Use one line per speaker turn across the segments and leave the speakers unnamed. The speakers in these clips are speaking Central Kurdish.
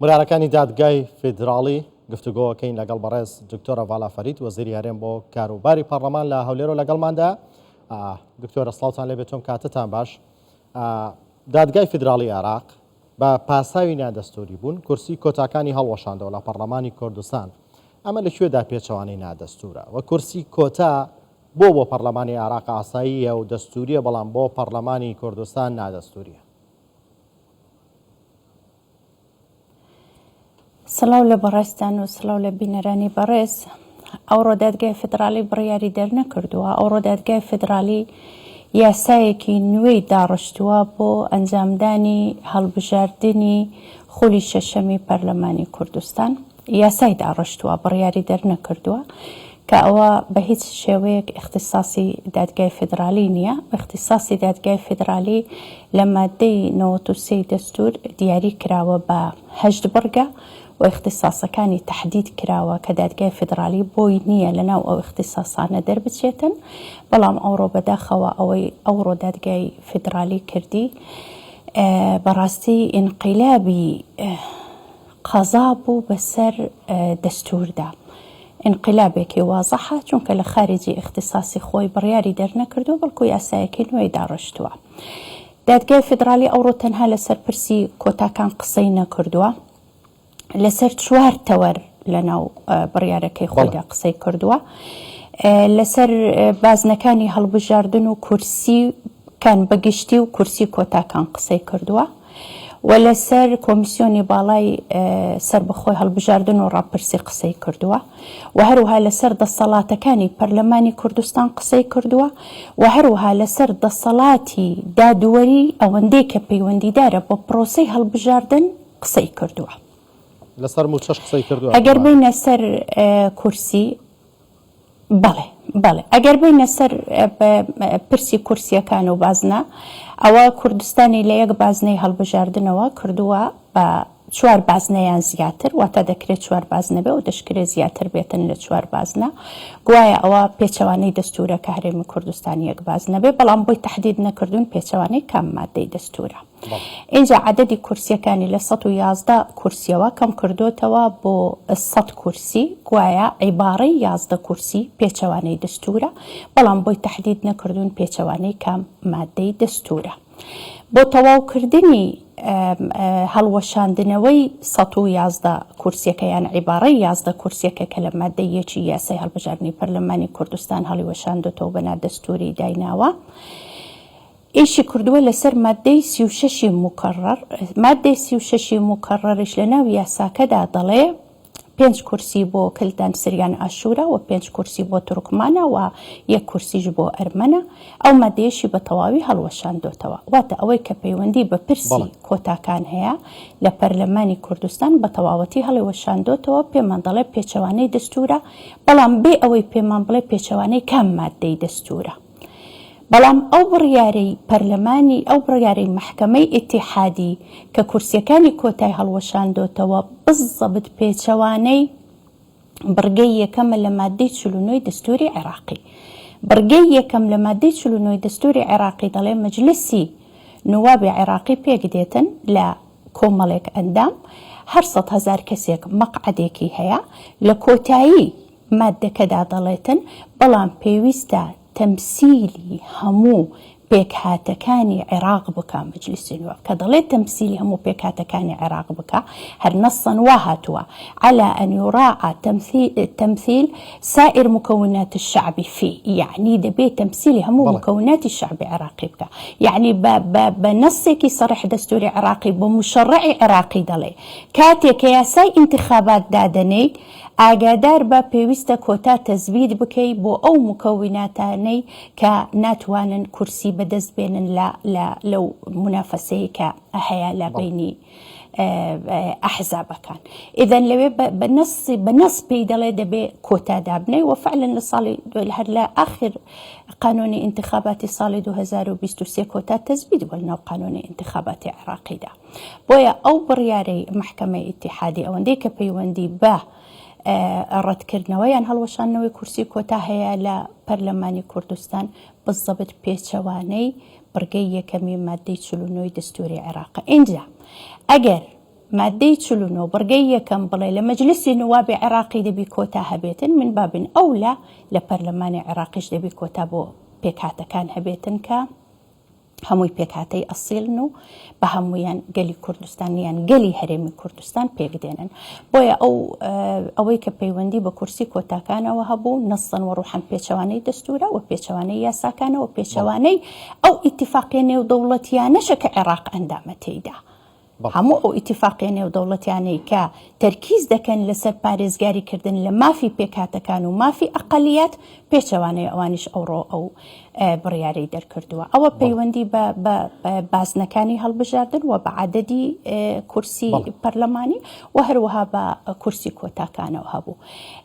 بڕیارەکانی دادگای فیدراڵی گفتوگۆکەین لەگەڵ بەڕێز دکتۆرە ڤالا فەرید وەزیری هەرێم بۆ کاروباری پەڕلەمان لە هەولێرەوە لەگەڵماندا. دکتۆرە سڵاوتان لێبێت تۆم کاتتان باش. دادگای فیدراڵی عێراق بە پاساوی نادەستوری بوون کورسی کۆتاکانی هەڵوەشاندەوە لە پەڕلەمانی کوردستان. ئەمە لە کوێدا پێچەوانەی نادەستورە و کورسی کۆتا بۆ بۆ پەڕلەمانی عێراق ئاساییە و دەستوریە بەڵام بۆ پەڕلەمانی کوردستان نادەستوریە؟
سڵاو لە بەڕێزتان و سڵاو لە بینەرانی بەڕێز. ئەوڕۆ دادگای فیدراڵی بڕیاری دەرنەکردووە. ئەوڕۆ دادگای فیدراڵی یاسایەکی نوێی داڕشتووە بۆ ئەنجامدانی هەڵبژاردنی خولی شەشەمی پەرلەمانی کوردستان. یاسای داڕشتووە، بڕیاری دەرنەکردووە، کە ئەوە بە هیچ شێوەیەک ئیختیساسی دادگای فیدرالی نییە. ئیختیساسی دادگای فیدرالی لە ماددەی 93 دەستوور دیاری کراوە بە هەشت بڕگە و ئیختیساسەکانی تەحدید کراوە کە دادگای فیدرالی بۆی نییە لە ناو ئەو ئیختیساسانە دەربچێتن. بەڵام ئەوڕۆ بەداخەوە ئەوەی ئەوڕۆ دادگای فیدرالی کردی بەڕاستی ئینقیلابی قەزا بوو بەسەر دەستووردا. ئینقیلابێکی وازحە، چونکە لە خاریجی ئیختیساسی خۆی بڕیاری دەرنەکردووە، بەڵکو یاسایەکی نوێی داڕشتووە. دادگای فیدرالی ئەوڕۆ تەنها لەسەر پرسی کۆتاکان قسەی نەکردووە، لەسەر چوار تەوەر لەناو بڕیارەکەی خۆیدا قسەی کردووە. لەسەر بازنەکانی هەڵبژاردن و کورسی کان بەگشتی و کورسی کۆتاکان قسەی کردووە. و لەسەر کۆمیسیۆنی باڵای سەربەخۆی هەڵبژاردن و ڕاپرسی قسەی کردووە و هەروەها لەسەر دەسەڵاتەکانی پەرلەمانی کوردستان قسەی کردووە و هەروەها لەسەر دەسەڵاتی دادوەری ئەوەندەی کە پەیوەندیدارە بە پرۆسەی هەڵبژاردن قسەی کردووە.
لەسەر مووچەش قسەی کردووە.
ئەگەر بێینە سەر کورسی بەڵێ بەڵێ ئەگەر بێینە سەر پرسی کورسیەکان و بازنە ئەوە کوردستانی لە یەک بازنەی هەڵبژاردنەوە کردووە بە چوار بازنەیان زیاتر واتە دەکرێت چوار بازنە بێ و دەشکرێت زیاتر بێتن لە چوار بازنە گوایە ئەوە پێچەوانەی دەستورە کە هەرێمی کوردستان یەک بازنە بێ بەڵام بۆی تەحدید نەکردوون پێچەوانەی کام مادەی دەستورە. ئینجا عەدەدی کورسیەکانی لە 111 کورسیەوە کەم کردۆتەوە بۆ 100 کورسی، گوایە عیباڕەی 11 کورسی پێچەوانەی دەستورە، بەڵام بۆی تەحدید نەکردوون پێچەوانەی کام مادەی دەستورە. بۆ تەواو کردنی هەڵوەشاندنەوەی 111 کورسیەکە یان عیباڕەی 11 کورسیەکە کە لە مادەی یەکی یاسای هەڵبژاردنی پەرلەمانی کوردستان هەڵیوەشاندۆتەوە بە نادەستوری دایناوە، ئیشی کردووە لەسەر ماددەی 36 ی موکەڕەر، ماددەی 36 ی موکەڕەریش لەناو یاساکەدا دەڵێ پێنج کورسی بۆ کلدان سریان ئاشوورە و پێنج کورسی بۆ تورکمانە و یەک کورسیش بۆ ئەرمەنە، ئەو ماددەیەشی بە تەواوی هەڵوەشاندۆتەوە. واتە ئەوەی کە پەیوەندی بە پرسی کۆتاکان هەیە لە پەرلەمانی کوردستان بە تەواوەتی هەڵیوەشاندۆتەوە، پێمان دەڵێ پێچەوانەی دەستوورە، بەڵام بێ ئەوەی پێمان بڵێ پێچەوانەی کام ماددەی دەستوورە. بەڵام ئەو بڕیارەی پەرلەمانی ئەو بڕیارەی مەحکەمەی ئیتیحادی کە کورسیەکانی کۆتای هەڵوەشاندۆتەوە بززەبت پێچەوانەی بڕگەی یەکەمە لە ماددەی 49 ی دەستوری عێراقی. بڕگەی یەکەم لە ماددەی 49 ی دەستوری عێراقی دەڵێ مەجلسی نوابی عێراقی پێک دێتن لە کۆمەڵێک ئەندام هەر 100,000 کەسێک مەقعەدێکی هەیە لە کۆتایی ماددەکەدا دەڵێتن، بەڵام پێویستە تەمسیلی هەموو پێکهاتەکانی عێراق بکا، مەجلیسی نواب کە دەڵێت تەمسیلی هەموو پێکهاتەکانی عێراق بکا، هەر نەسەن وا هاتووە، علی ان یراعی تمثیل سائر مکونات الشعب فیه، یەعنی دەبێ تەمسیلی هەموو مکوناتی شەعبی عێراقی بکا، یەعنی بە بە بە نەسێکی سەریح دەستووری عێراقی بە موشەڕعی عێراقی دەڵێ کاتێ کە یاسای ئینتخابات دادەنێیت ئاگادار بە پێویستە کۆتا تەزبیت بکەی بۆ ئەو موکەوناتانەی کە ناتوانن کورسی بەدەست بێنن لە لە لەو مونافەسەی کە هەیە لە بەینی ئەحزابەکان ئیذەن لەوێ بە نەسی بە نەس پێی دەڵێ دەبێ کۆتا دابنێ و فعلا لە ساڵی هەر لە ئاخر قانونی ئینتخاباتی ساڵی 2023 کۆتا تەزبیت بووە لەناو قانونی ئینتخاباتی عێراقیدا. بۆیە ئەو بڕیارەی مەحکەمەی ئیتیحادی ئەوەندەی کە پەیوەندی بە ڕەتکردنەوە یان هەڵوەشاندنەوەی کورسی کۆتا هەیە لە پەرلەمانی کوردستان بزەبت پێچەوانەی بڕگەی یەکەمی مادەی 49 دەستوری عێراقە ئینجا ئەگەر. مادەی 49 بڕگەی یەکەم بڵێ لە مەجلسی نوابی عێراقی دەبی کۆتا هەبێتن من بابن ئەولا لە پەرلەمانی عێراقیش دەبی کۆتا بۆ پێکهاتەکان هەبێتن کە هەمووی پێکهاتەی ئەسیلن و بە هەموویان گەلی کوردستان یان گەلی هەرێمی کوردستان پێک دێنن. بۆیە ئەو ئەوەی کە پەیوەندی بە کورسی کۆتاکانەوە هەبوو نەسەن و ڕوحەن پێچەوانەی دەستورە و پێچەوانەی یاساکانە و پێچەوانەی ئەو ئیتیفاقیە نێودەوڵەتیانەشە کە عێراق ئەندامە تێیدا. هەموو ئەو ئیتیفاقیە نێودەوڵەتیانەی کە تەرکیز دەکەن لەسەر پارێزگاری کردن لە مافی پێکهاتەکان و مافی ئەقەلیات، پێچەوانەی ئەوانیش ئەوڕۆ ئەو بڕیارەی دەرکردووە. ئەوە پەیوەندی بە بە بازنەکانی هەڵبژاردن و بە عەدەدی کورسی پەرلەمانی و هەروەها بە کورسی کۆتاکانەوە هەبوو.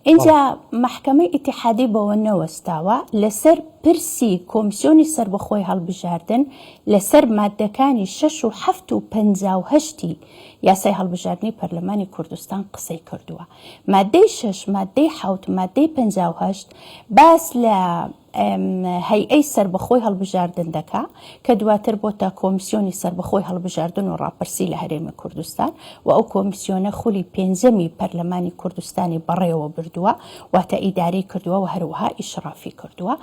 ئینجا مەحکەمەی ئیتیحادی بەوە نەوەستاوە، لەسەر پرسی کۆمسیۆنی سەربەخۆی هەڵبژاردن لەسەر ماددەکانی شەش و حەفت و 58 ی یاسای هەڵبژاردنی پەرلەمانی کوردستان قسەی کردووە. ماددەی شەش، ماددەی حەوت، ماددەی 58 باس لە هەیئەی سەربەخۆی هەڵبژاردن دەکا کە دواتر بۆتە کۆمیسیۆنی سەربەخۆی هەڵبژاردن و ڕاپرسی لە هەرێمی کوردستان و ئەو کۆمیسیۆنە خولی پێنجەمی پەرلەمانی کوردستانی بەڕێوە بردووە واتە ئیدارەی کردووە و هەروەها ئیشرافی کردووە.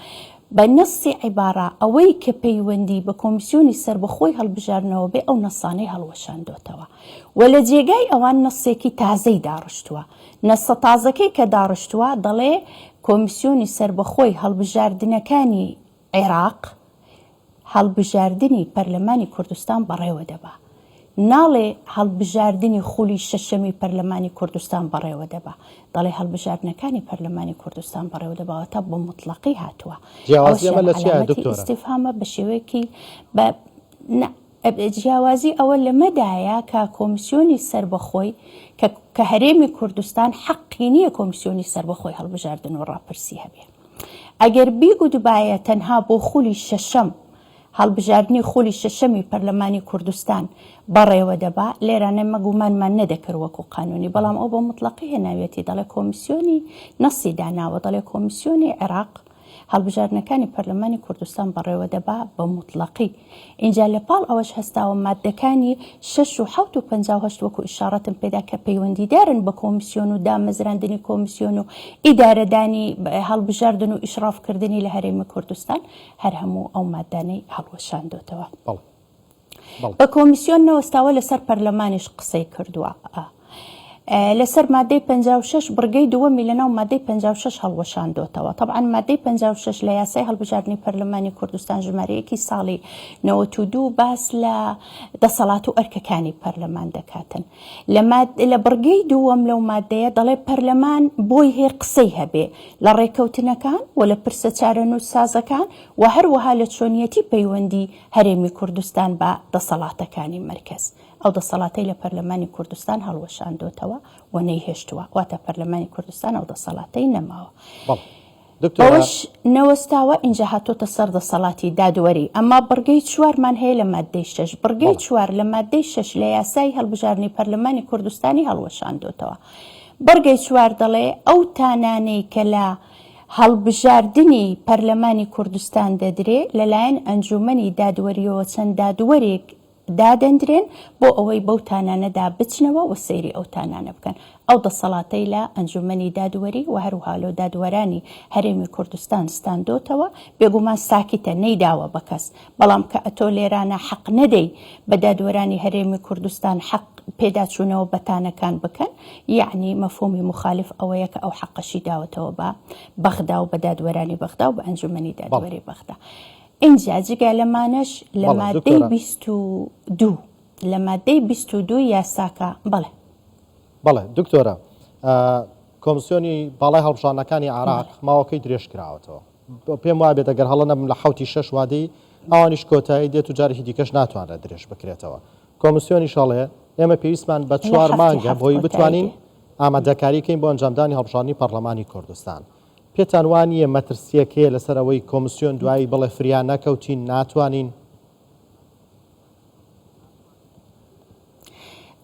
بە نەسی عیباڕە ئەوەی کە پەیوەندی بە کۆمیسیۆنی سەربەخۆی هەڵبژاردنەوە بێ ئەو نەسانەی هەڵوەشاندۆتەوە و لە جێگای ئەوان نەسێکی تازەی داڕشتووە. نەسە تازەکەی کە داڕشتووە دەڵێ کۆمیسیۆنی سەربەخۆی هەڵبژاردنەکانی عێراق هەڵبژاردنی پەرلەمانی کوردستان بەڕێوە دەبا. ناڵێ هەڵبژاردنی خولی شەشەمی پەرلەمانی کوردستان بەڕێوە دەبا. دەڵێ هەڵبژاردنەکانی پەرلەمانی کوردستان بەڕێوە دەبا واتە بە موتڵەقی هاتووە.
جیاوازی ئەمە
ئەوەشیان
لە چیایە
عەلامەتی
دکتۆرە؟
ئیستیفهامە بە شێوەیەکی بە نا جیاوازی ئەوە لەمەدایە کە کۆمیسیۆنی سەربەخۆی کە کە هەرێمی کوردستان حەقی نییە کۆمیسیۆنی سەربەخۆی هەڵبژاردن و ڕاپرسی هەبێ. ئەگەر بیگوتبایە تەنها بۆ خولی شەشەم هەڵبژاردنی خولی شەشەمی پەرلەمانی کوردستان بەڕێوە دەبا، لێرانە ئێمە گومانمان نەدەکرد وەکو قانونی، بەڵام ئەو بە موتڵەقی هێناویەتی دەڵێ کۆمیسیۆنی نەسی داناوە دەڵێ کۆمیسیۆنی عێراق هەڵبژاردنەکانی پەرلەمانی کوردستان بەڕێوە دەبا بە موتڵەقی. ئینجا لە پاڵ ئەوەش هەستاوە ماددەکانی شەش و حەوت و 58 وەکو ئیشاڕەتم پێدا کە پەیوەندیدارن بە کۆمیسیۆن و دامەزراندنی کۆمیسیۆن و ئیدارەدانی هەڵبژاردن و ئیشڕافکردنی لە هەرێمی کوردستان هەر هەموو ئەو ماددانەی هەڵوەشاندۆتەوە. بە کۆمیسیۆن نەوەستاوە لەسەر پەرلەمانیش قسەی کردووە. لەسەر مادەی 56 بڕگەی دووەمی لەناو مادەی 56 هەڵوەشاندۆتەوە. تەبعەن مادەی 56 لە یاسای هەڵبژاردنی پەرلەمانی کوردستان ژمارەیەکی ساڵی 92 باس لە دەسەڵات و ئەرکەکانی پەرلەمان دەکاتن. لە بڕگەی دووەم لەو مادەیە دەڵێ پەرلەمان بۆی هەیە قسەی هەبێ لە ڕێکەوتنەکان و لە پرسە چارەنووسسازەکان و هەروەها لە چۆنیەتی پەیوەندی هەرێمی کوردستان بە دەسەڵاتەکانی مەرکەز. ئەو دەسەڵاتەی لە پەرلەمانی کوردستان هەڵوەشاندۆتەوە و نەیهێشتووە، واتە پەرلەمانی کوردستان ئەو دەسەڵاتەی نەماوە. بەوەش نەوەستاوە ئینجا هاتۆتە سەر دەسەڵاتی دادوەری. ئەما بڕگەی چوارمان هەیە لە ماددەی شەش. بڕگەی چوار لە ماددەی شەش لە یاسای هەڵبژاردنی پەرلەمانی کوردستانی هەڵوەشاندۆتەوە. بڕگەی چوار دەڵێ ئەو تانانەی کە لە هەڵبژاردنی پەرلەمانی کوردستان دەدرێ لەلایەن ئەنجوومەنی دادوەرییەوە چەند دادوەرێک دادەندرێن بۆ ئەوەی بەو تانانەدا بچنەوە و سەیری ئەو تانانە بکەن. ئەو دەسەڵاتەی لە ئەنجوومەنی دادوەری و هەروەها لۆ دادوەرانی هەرێمی کوردستان ستاندۆتەوە، بێگومان ساکتە، نەیداوە بە کەس، بەڵام کە ئەتۆ لێرانە حەق نەدەی بە دادوەرانی هەرێمی کوردستان حەق پێداچوونەوە بە تانەکان بکەن، یەعنی مەفهومی موخالف ئەوەیە کە ئەو حەقەشی داوەتەوە بە بەغدا و بە دادوەرانی بەغدا و بە ئەنجوومەنی دادوەری بەغدا. ئینجا جگە لەمانەش لە ماددەی 22 لە ماددەی 22 یاساکە بەڵێ.
بەڵێ دکتۆرە کۆمسیۆنی باڵای هەڵبژاردنەکانی عێراق ماوەکەی درێژ کراوەتەوە پێم وابێت ئەگەر هەڵە نەبم لە حوتی شەش وادەی ئەوانیش کۆتایی دێت و جارێکی دیکەش ناتوانرێت درێژ بکرێتەوە کۆمسیۆنیش ئەڵێ ئێمە پێویستمان بە چوار مانگە بۆی بتوانین ئامادەکاری کەین بۆ ئەنجامدانی هەڵبژاردنی پەرلەمانی کوردستان پێتان وا نییە مەترسییەک هەیە لەسەر ئەوەی کۆمسیۆن دوایی بڵێ فریا نەکەوتین، ناتوانین؟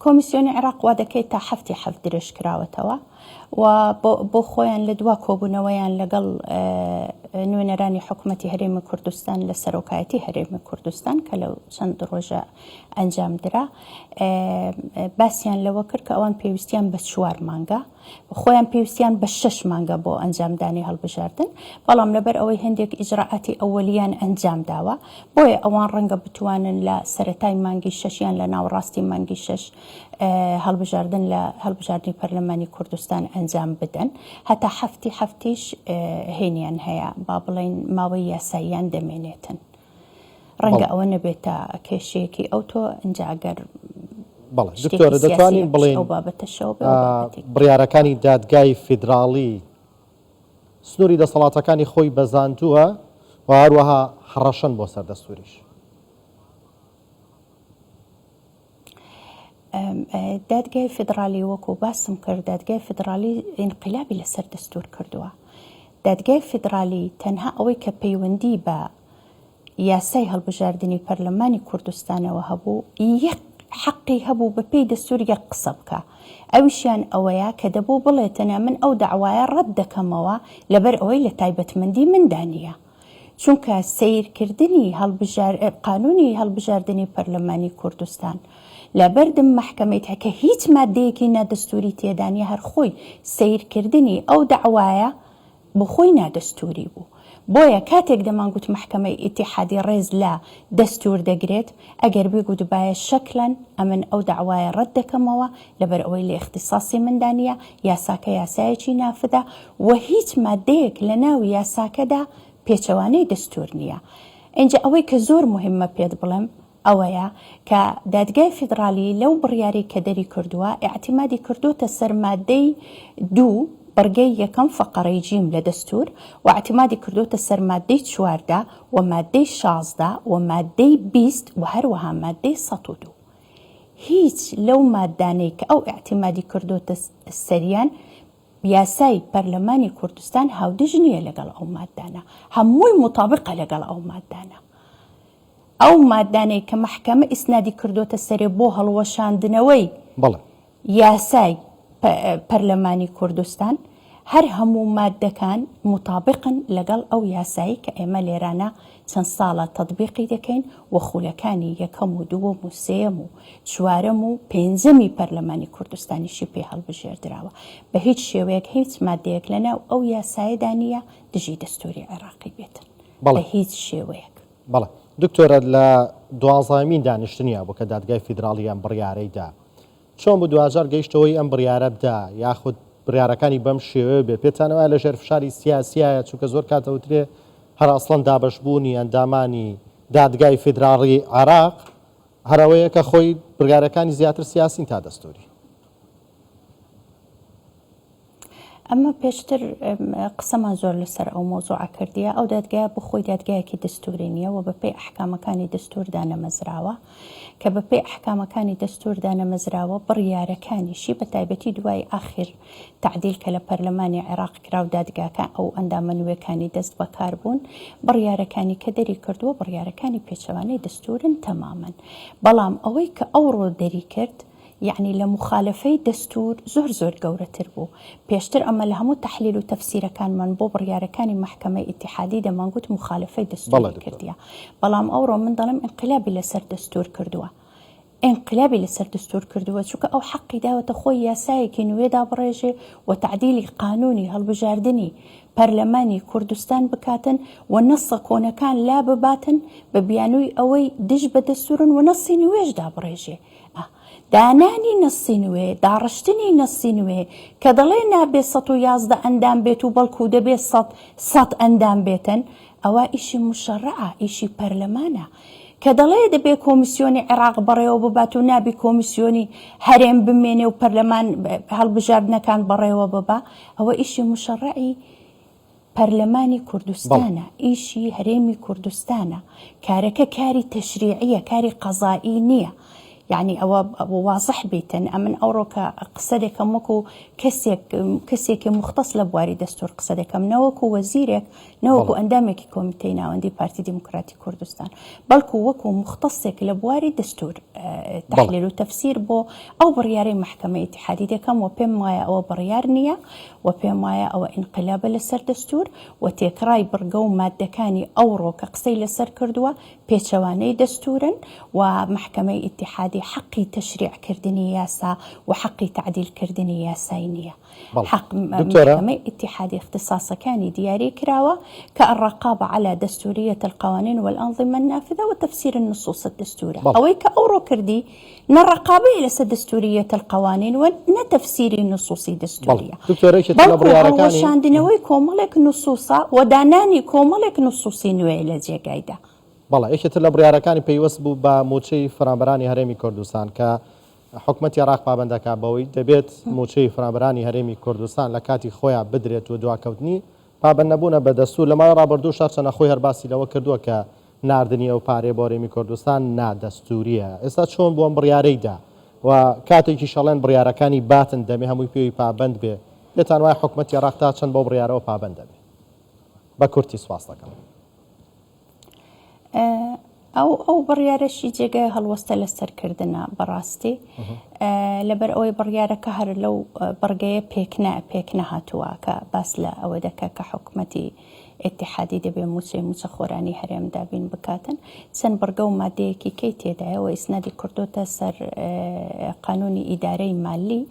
کۆمیسیۆنی عێراق وادەکەی تا حەفتی حەفت درێژ کراوەتەوە و بۆ خۆیان لە دوا کۆبوونەوەیان لەگەڵ. نوێنەرانی حکومەتی هەرێمی کوردستان لە سەرۆکایەتی هەرێمی کوردستان کە لەو چەند ڕۆژە ئەنجام درا باسیان لەوە کرد کە ئەوان پێویستیان بە چوار مانگە خۆیان پێویستیان بە شەش مانگە بۆ ئەنجامدانی هەڵبژاردن، بەڵام لەبەر ئەوەی هەندێک ئیجرائاتی ئەوەلییان ئەنجام داوە، بۆیە ئەوان ڕەنگە بتوانن لە سەرەتای مانگی شەش یان لە ناوەڕاستی مانگی شەش هەڵبژاردن لە هەڵبژاردنی پەرلەمانی کوردستان ئەنجام بدەن. هەتا حەفتی حەفتیش هێنیان هەیە، با بڵێین ماوەی یاساییان دەمێنێتن. ڕەنگە ئەوە نەبێتە کێشەیەکی ئەوتۆ ئینجا ئەگەر
بەڵێ دکتۆرە دەتوانین بڵێین
ئەو بابەتەشەوە بێ ئەو بابەتێک.
بڕیارەکانی دادگای فیدراڵی سنووری دەسەڵاتەکانی خۆی بەزاندووە و هەروەها هەڕەشەن بۆ سەر دەستووریش.
دادگای فیدراڵی وەکو باسم کرد دادگای فیدراڵی ئینقلابی لەسەر دەستور کردووە دادگای فیدراڵی تەنها ئەوەی کە پەیوەندی بە یاسای هەڵبژاردنی پەرلەمانی کوردستانەوە هەبوو یەک حەقی هەبوو بە پێی دەستور یەک قسە بکا ئەویشیان ئەوەیە کە دەبوو بڵێ تەنیا من ئەو دەعوایە ڕەت دەکەمەوە لەبەر ئەوەی لە تایبەتمەندی مندا نییە چونکە سەیرکردنی هەڵبژار قانونی هەڵبژاردنی پەرلەمانی کوردستان لە بەردم مەحکەمەی کە هیچ مادەیەکی نادەستوری تێدا نییە هەر خۆی سەیرکردنی ئەو دەعوایە بۆ خۆی نادەستووری بوو. بۆیە کاتێک دەمانگوت مەحکەمەی ئیتیحادی ڕێز لە دەستوور دەگرێت، ئەگەر بیگوتبایە شەکلەن ئەمن ئەو دەعوایە ڕەت دەکەمەوە، لەبەر ئەوەی لە ئیختیساسی مندا نییە، یاساکە یاسایەکی نافدە و هیچ ماددەیەک لە ناو یاساکەدا پێچەوانەی دەستوور نییە. ئینجا ئەوەی کە زۆر موهیممە پێت بڵێم، ئەوەیە کە دادگای فیدڕالی لەو بڕیارەی کە دەری کردووە ئیعتیمادی کردۆتە سەر مادەی دوو بڕگەی یەکەم فەقەرەی جیم لە دەستوور و ئیعتیمادی کردۆتە سەر مادەی 14 و مادەی 16 و مادەی 20 و هەروەها مادەی 102 هیچ لەو مادانەی کە ئەو ئیعتیمادی کردۆتە سەریان یاسای پەرلەمانی کوردستان هاودژ نییە لەگەڵ ئەو مادانە هەمووی مطابقە لەگەڵ ئەو مادانە ئەو مادانەی کە مەحکەمە ئیسنادی کردۆتە سەرێ بۆ هەڵوەشاندنەوەی
بەڵێ.
یاسای پەرلەمانی کوردستان، هەر هەموو ماددەکان موتابقن لەگەڵ ئەو یاسایەی کە ئێمە لێرانە چەند ساڵە تەتبیقی دەکەین و خولەکانی یەکەم و دووەم و سێیەم و چوارەم و پێنجەمی پەرلەمانی کوردستانیشی پێ هەڵبژێردراوە. بە هیچ شێوەیەک هیچ ماددەیەک لەناو ئەو یاسایەدا نییە دژی دەستووری عێراقی بێتن.
بەڵێ.
بە هیچ شێوەیەک.
بەڵێ دکتۆرە لە دوازدەهەمین دانیشتنیا بوو کە دادگای فیدراڵی ئەم بڕیارەی دا. چۆن بوو دواجار گەیشتەوەی ئەم بڕیارە بدا یاخود بڕیارەکانی بەم شێوەیە بێ پێتان وایە لەژێر فشاری سیاسیایە چونکە زۆر کات دەوترێ هەر ئەسڵەن دابەشبوونی ئەندامانی دادگای فیدراڵی عێراق هەر ئەوەیە کە خۆی بڕیارەکانی زیاتر سیاسین تا دەستوری.
ئەمە پێشتر قسەمان زۆر لەسەر ئەو مەوزوعە کردیە، ئەو دادگایە بۆ خۆی دادگایەکی دەستوری نییە و بەپێی ئەحکامەکانی دەستور دانەمەزراوە، کە بەپێی ئەحکامەکانی دەستور دانەمەزراوە بڕیارەکانیشی بە تایبەتی دوای ئاخیر تەعدیل کە لە پەرلەمانی عێراق کرا و دادگاکە ئەو ئەندامە نوێکانی دەست بەکار بوون بڕیارەکانی کە دەری کردووە بڕیارەکانی پێچەوانەی دەستورن تەمامەن بەڵام ئەوەی کە ئەوڕۆ دەری کرد یەعنی لە موخالەفەی دەستور زۆر زۆر گەورەتر بوو. پێشتر ئەمە لە هەموو تەحلیل و تەفسیرەکانمان بۆ بڕیارەکانی مەحکەمەی ئیتیحادی دەمانگوت موخالەفەی
بەڵێ
دەستوری
دکتۆر.
کردیە. بەڵام ئەوڕۆ من دەڵێم ئینقلابی لەسەر دەستور کردووە. ئینقلابی لەسەر دەستور کردووە چونکە ئەو حەقی داوەتە خۆی یاسایەکی نوێ دابڕێژێ و تەعدیلی قانونی هەڵبژاردنی پەرلەمانی کوردستان بکاتن و نەسە کۆنەکان لابباتن بە بیانووی ئەوەی دژ بە دەستورن و نەسی نوێش دابڕێژێ. دانانی نەسی نوێ، داڕشتنی نەسی نوێ کە دەڵێ نابێ 111 ئەندام بێت و بەڵکو دەبێ سەد سەد ئەندام بێتن، ئەوە ئیشی موشەڕعە، ئیشی پەرلەمانە. کە دەڵێ دەبێ کۆمیسیۆنی عێراق بەڕێوە ببات و نابی کۆمیسیۆنی هەرێم بمێنێ و پەرلەمان هەڵبژاردنەکان بەڕێوە ببا، ئەوە ئیشی موشەڕعی پەرلەمانی کوردستانە، ئیشی هەرێمی کوردستانە، کارەکە کاری تەشریعییە، کاری قەزائی نییە. یعنی ئەوە وازح بیتن ئەمن ئەوڕۆ کە قسە دەکەم وەکو کەسێک کەسێکی مختص لە بواری دەستور قسە دەکەم نەوەکو وەزیرێک نەوەکو ئەندامێکی کۆمیتەی ناوەندی پارتی دیموکراتی کوردستان بەڵکو وەکو مختصێک لە بواری دەستور تحلیل و تەفسیر بۆ ئەو بڕیارەی مەحکەمەی ئیتیحادی دەکەم و پێم وایە ئەوە بڕیار نییە و پێم وایە ئەوە ئینقلابە لەسەر دەستور و تێکڕای بڕگە و ماددەکانی ئەوڕۆ کە قسەی لەسەر کردووە پێچەوانەی دەستورن و مەحکەمەی ئیتیحادی حەقی تەشریع کردنی یاسا و حەقی تەعدیل کردنی یاسای نییە. حەق مەحکەمەی ئیتیحادی اختصاصەکانی دیاری کراوە کە الرقابە علی دستوریە القوانین والانظمە النافذە و تفسیر النصوص الدستورە ئەوەی کە ئەوڕۆ کردی نە ڕقابەیە لەسەر دستوریە القوانین و نە تفسیری نصوصی دستوریە بەڵکو هەڵوەشاندنەوەی کۆمەڵێک نصوصە و دانانی کۆمەڵێک نصوصی نوێ لە جێگایدا.
بەڵێ یەکێ تر لە بڕیارەکانی پەیوەست بوو بە مووچەی فەرمانبەرانی هەرێمی کوردستان کە حکومەتی عێراق پابەند دەکات بەوەی دەبێت مووچەی فەرمانبەرانی هەرێمی کوردستان لە کاتی خۆیان بدرێت و دواکەوتنی پابەندنەبوونە بە دەستوور لە ماوەی ڕابردووش هەرچەندە خۆی هەر باسی لەوە کردووە کە ناردنی ئەو پارەیە بۆ هەرێمی کوردستان نادەستوورییە ئێستا چۆن بوو ئەم بڕیارەی دا و کاتێکیش ئەڵێن بڕیارەکانی باتن دەمێ هەمووی پێوی پابەند بێ پێتان وایە حکومەتی عێراق تا چەند بەو بڕیارەوە پابەند دەبێ؟ بە کورتی سوپاست دەکەم.
ئەو ئەو بڕیارەشی جێگای هەڵوەستە لەسەر کردنە بەڕاستی لەبەر ئەوەی بڕیارەکە هەر لەو بڕگەیە پێکنە پێک نەهاتووە کە باس لە ئەوە دەکە کە حکومەتی ئیتیحادی دەبێ موچەی موچەخۆرانی هەرێم دابین بکاتن چەند بڕگە و مادەیەکی کەی تێدایە و ئیسنادی کردوتە سەر قانونی ئیدارەی مالی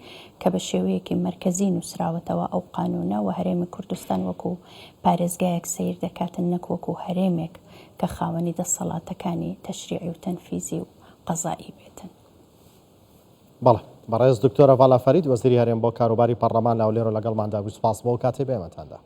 کە بە شێوەیەکی مەرکەزی نووسراوەتەوە ئەو قانونە و هەرێمی کوردستان وەکو پارێزگایەک سەیر دەکاتن نەک وەکو هەرێمێک کە خاوەنی دەسەڵاتەکانی تەشریعی و تەنفیزی و قەزائی بێتن.
بەڵێ بەڕێز دکتۆرە ڤالا فەرید وەزیری هەرێم بۆ کاروباری پەڕلەمان لە هەولێرەوە لەگەڵماندا بوو سوپاس بۆ ئەو کاتەی بە ئێمەتان دا.